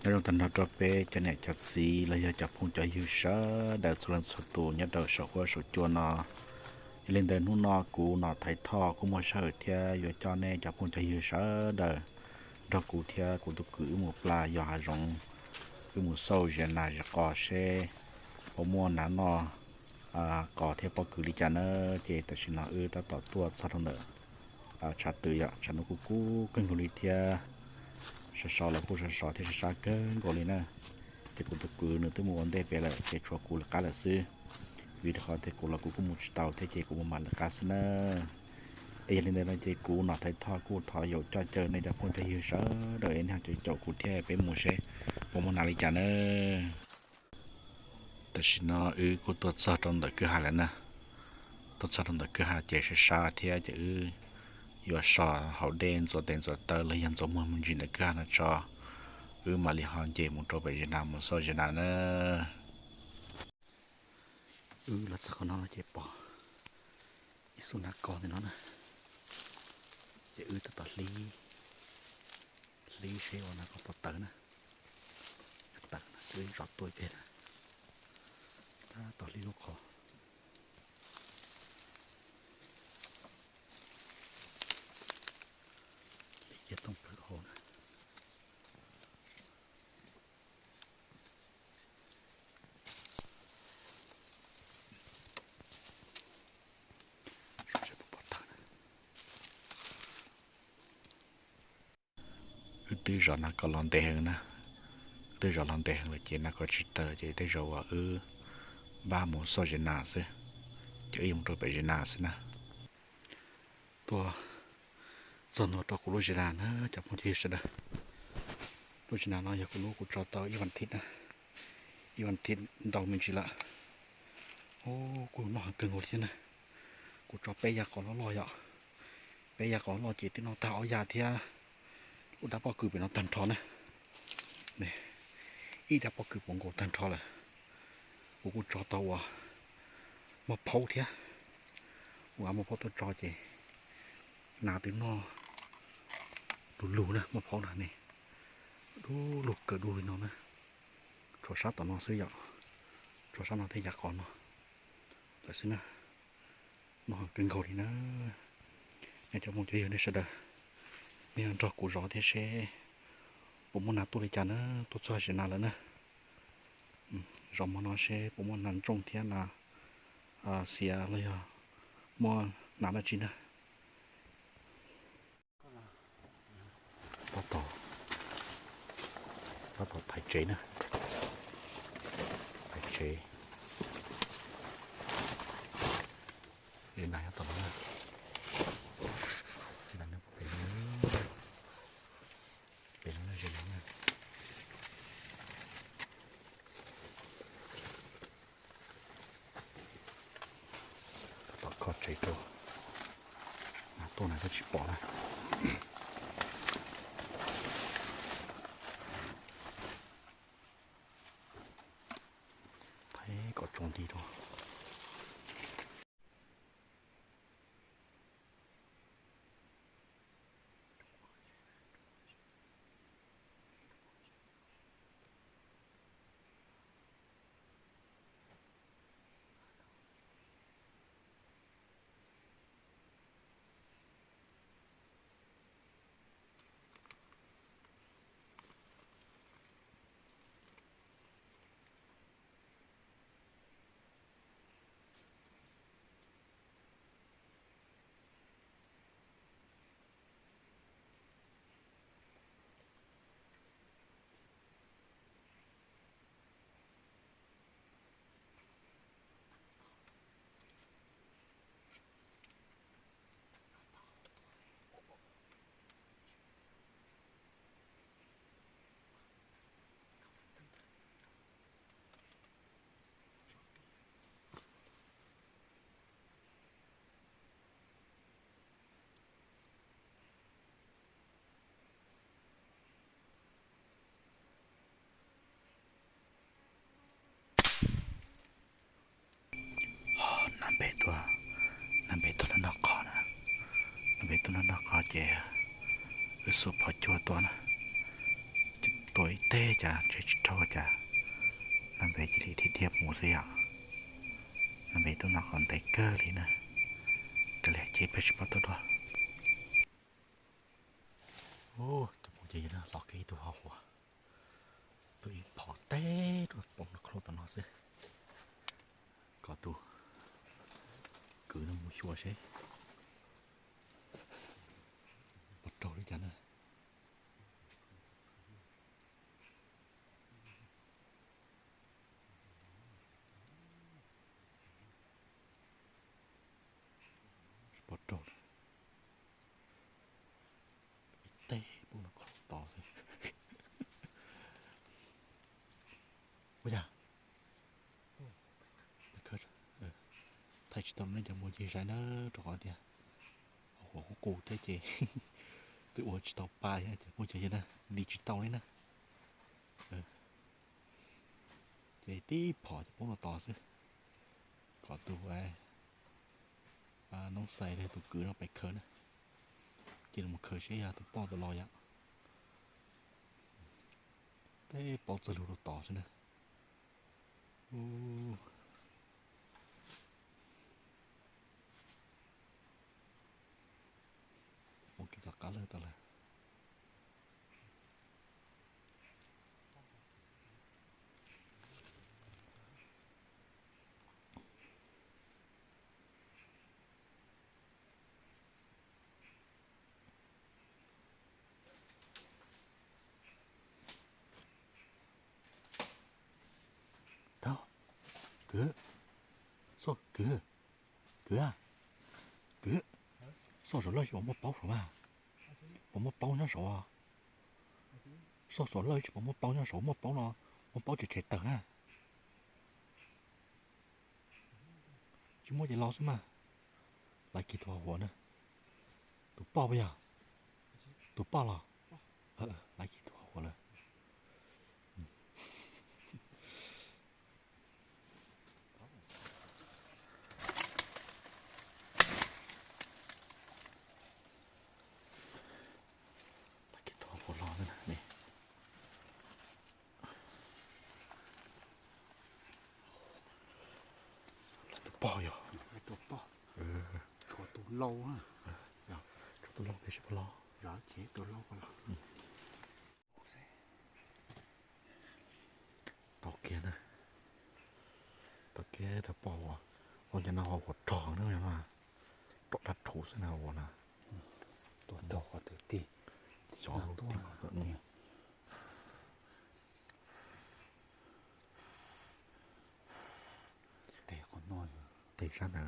Nyob zoo tag nrho rau peb cov niam cov txiv los yog cov phooj cov ywg sawv daws txhua leej txhua tus nyob rau saum huab saum cua no. Yog li ntawd hnub no kuv Nom Thaiv Thoj kuj muaj sij hawm thiab yuav coj nej cov phooj cov ywg sawv daws nrog kuv thiab kuv tus kwv wb mus plaj yos hav zoov, wb mus xauj zia nas zia qos seb puas muaj nas noj qos thiab pob kws li cas na. Ces tam sim no wb tab tom tuaj txog rau ntawm tshav twm yom, tshav no kuj kub kawg nkaus li thiab, sov sov los kuj sov sov thiab sab sab kawg nkaus li na. Ces kuv tus kwv nws twb mus ua ntej pem lawm ces tshuav kuv lawv qab lawm xwb, vim rau qhov tias kuv los kuv kuj mus tsis tau thiab ces kuv mus mam lawv qab xwb na. Es yog li ntawd no ces kuv Nom Thaiv Thoj kuj thov yaum coj caw nej cov phooj cov ywg sawv daws es nej ho caum caum kuv thiab peb mus seb puas muaj nas li cas na. Tam sim no wb kuj tuaj txog rau ntawm kwj ha lawm na. Tuaj txog rau ntawm kwj ha ces sab sab thiab ces wb yuav so hauv dej ntxuav tes ntxuav taw los yog ntxuav muag me ntsis ntawm kwj ha no tso, wb mam li ho nce mus rau pem zia nas mus xauj zia nas na. Wb los txog qhov no no ces pom ib xub nas kos ntawm no na, ces wb tab tom hlib, hlib seb ua nas kos puas tawv na. Tawv na, wb zov tuaj ib pliag na, tab tom hlib lub qhov, hlib kiag tooj plawv hauv na. Wb twb zov nas kos los ntev heev na, wb twb zov los ntev heev lawm ces nas kos tsis tawv ces tej zaum uas wb npaj mus xauj zia nas xwb, ces wb yuav mus rau pem zia nas xwb na. Tuaj txog ntua rau kuv lub zia nas na cov phooj ywg sawv daws. Lub zia nas no yog kuv lub kuv tso tau ib vas thiv na, ib vas thiv ntau me ntsis lawm. Ub, kuj noj heev kawg nkaus thiab na. Kuv tso peb yav qos loj loj yom, peb yav qos loj ces twb noj tag ob yav thiab. Lub dab pob kws pem no tag nrho na, ib dab pob kws puv nkaus tag nrho lawm. Kuv kuj tso tau uas muaj phaub thiab, kuv muaj phaub tuaj tso ces nas twb noj lug lug na, muaj phaub na ne, du lug kawg du li no na. Tshuav sab tom no xwb yom, tshuav sab no thiab yav qos no lawm xwb na. Noj kawg nkaus li na. Nej cov phooj cov ywg nej sawv daws, nej nrog kuv zov thiab seb puas muaj nas tuaj li cas na. Tuaj txog zia nas lawm na, zov hmo no seb puas muaj nas ntsooj thiab nas xiav los yog muaj nas dab tsi na. Tab tom, tab tom thaiv tsev na, thaiv tsev. Zia nas nyob tom no na, zia nas nyob pem no, pem no na, zia nas na. Tab tom kho tsev rau, nas tuaj na tab tsis pom na. Thaiv kom tsaus nti rau. Nag npem tuaj, nag npem tuaj noj noj qos na, nag npem tuaj noj noj qos ces wb xuas phom cuag tuaj na, Tuaj ib teg cas tsev tsis raug cas, no npe cia li dhia dhia mus xwb yom. No npe tub no qhov ntev kawg li na, kav liam ces peb sib pab tuaj dua. Cov phooj ywg, los kiag ib tug hau huam, tuaj ib phom teb rau poob nram khlau tom no xwb, kom tus kwv no mus xyuas seb puas raug li cas na. Puas raug, ib teg poob nram khlau tom xwb. Ua cas thaij tsis tau nej cov phooj ywg saib na, rau qhov tias hau huam qub qus thiab ces twb ua tsis tau pa li na cov phooj ywg na, nti tsis tau li na. Ces tib phom ces poob rau tod xwb, kom tus noob xais los tus kwv no pais khaws na, cia li mus khaws seb yog tus poj tus los yom. Teb paub txog lug rau tod xwb na. Ua kiag tom qab lawm tau lawm. Tau, kwv, xoj kwv, kwv, kwv, xoj saum lawj tsis pom muaj paub saum mas, pom muaj paub nyob saud. Xoj saum lawj tsis pom muaj paub nyob saud, muaj paub no, muaj paub tseem tshem tawm na. Tsis muaj ces los xwb mas. Laiv kiag tus hau huam na. Tus poj puas yog? Tus poj los? Laiv kiag tus hau huam lawm. Laiv kiag tus hau huam los na. Laiv tus poj yog? Tus poj, tus lau, tus lau peb sib pab los. Tus lau. Tau kiag na, tau kiag tus poj uas, ua cas no hau huam rog na, rog dab rhuv xwb na uas na. Tuaj nrog qhov twg tig, xyov lub tiag. Tes qhov no, tes sab ntawd,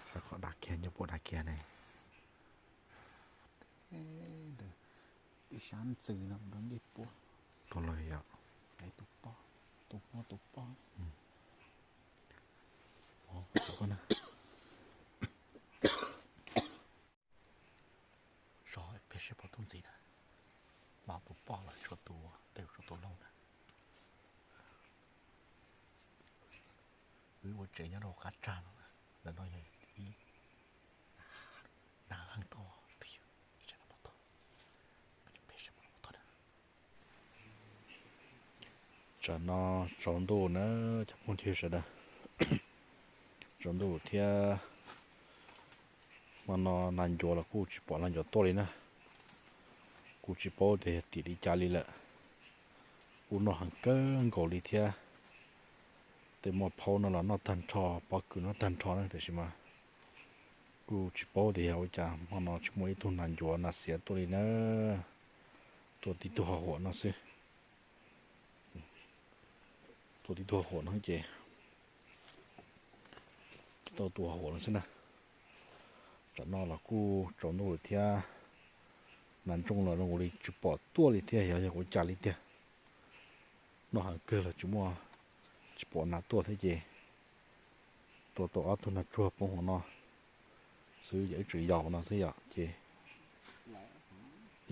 sab qhov dav kiag, nyob puag dav kiag ne. Ntawd, ib sab ntxwv no rau ncej puab. Tau lawm yom. Tus poj, tus poj, tus poj. Seb peb sib pab tub ntxiv na, los tus poj los tshuav tus, tes tshuav tus lau na. Wb ua tsev nyob rau qab tsag no, lawm no yog ib nag heev tuaj twg ywm, ib tsam no peb sib pab tog na. Tsam no tsaus ntuj na cov phooj ywg sawv daws, tsaus ntuj thiab. Hmo no nas ncuav los kuj tsis pom nas ncuav tuaj li na. Kuj tsis paub tias yog tim li cas li lawm. Kuj noj heev kawg nkaus li thiab. Tej muaj phaub no los noj tag nrho, pob kws noj tag nrho na, tiam sis mas kuj tsis paub tias yog ua cas hmo no tsis muaj ib tug nas ncuav nas xiav tuaj li na. Tuaj tib tug hau huam no xwb. Tuaj tib tug hau huam no ces tau tus hau huam no xwb na. Tsam no los kuj tsaus ntuj lawm thiab, nas ntsooj los zoo li tsis pom tuaj li thiab, yog yog ua cas li tiag. Noj heev kawg los tsis muaj, tsis pom nas tuaj thiab ces tua tau ob tug nas tsuag poob hauv no xwb, yog ib tseem yau no xwb yom. Ces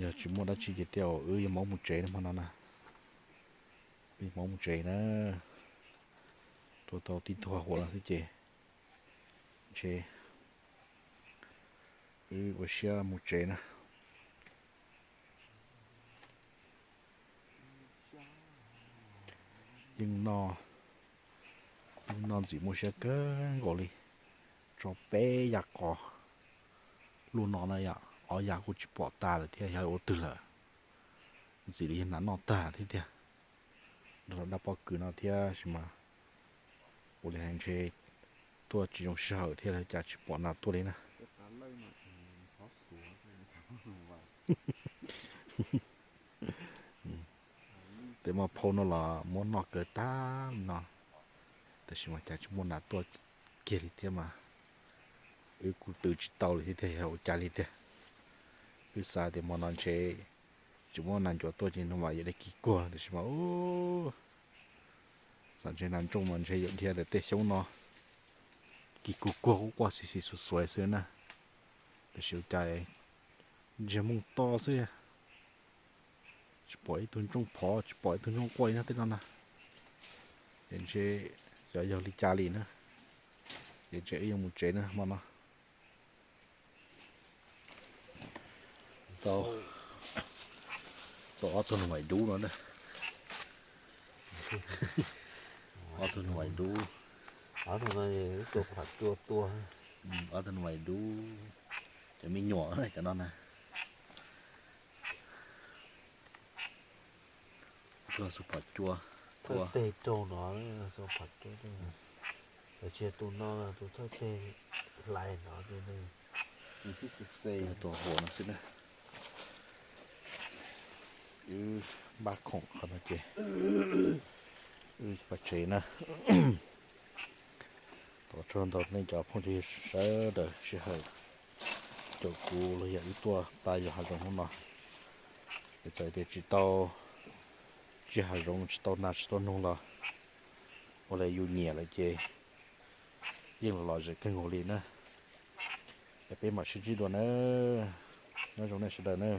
yog tsis muaj dab tsi ces tej zaum wb yuav mus tsev no hmo no na. Wb mus tsev na, tua tau tib tug hau huam no xwb ces ntshe wb ua siab mus tsev na. Yeej noj, yeej noj ntxim muaj siab kawg nkaus li. Tso peb yam qos luaj no na yom, ob yam kuj tsis pom tas lawm thiab, yog ua twg lawm. Ntxim li yog nas noj tag thiab tiag. Nrog dab pob kws no thiab sis mas ua li hais ntshe tuaj tsis zoo sij hawm thiab li cas tsis pom nas tuaj li na. Tej maj phauj no los muab noj kawg tag no, tab sis mas cas tsis muaj nas tuaj kiag li thiab mas wb kuj twv tsis tau li thiab tiag, yog ua cas li tiag. Wb xav tias hmo no ntshe tsis muaj nas ncuav tuaj ces no mas yuav dai kis kuag, tab sis mas xav ntshe nas ntsooj mas ntshe yuav dhia ntawm tej xyoob no kis kuag kuag quaj quaj xis xis xuav xuav xwb na. Tab sis ua cas ntsiag mooj to xwb, tsis pom ib tug ntsooj phov, tsis pom ib tug ntsooj quaj li na tej no na. Ces ntshe xyov yog li cas li na. Ces ntshe wb yuav mus tsev na hmo no. Tau ob tug nus mais dub no na. Ob tug nus mais dub. Ob tug nus mais dub, cov me nyuam cov no na. Tuaj xu phom cua, thawj teg rau no, xu phom cua, tsis yog tus no, tus thawj teg hlais no, tus xwb, tus huam no xwb na. Wb npaj khoom qhov no ces wb pais tsev na. Thov ua tsaug ntau nej cov phooj cov ywg sawv daws sij hawm caum kuv los yog wb tuaj pab yug hav zoov hnub no. Es txawm tias tsis tau, tsis hav zoov tsis tau nas tsis tau noog los ua li yus nyiam lawm ces yeej los lom zem kawg nkaus li na. Es peb mam sib ntsib dua na. Nyob zoo nej sawv daws na.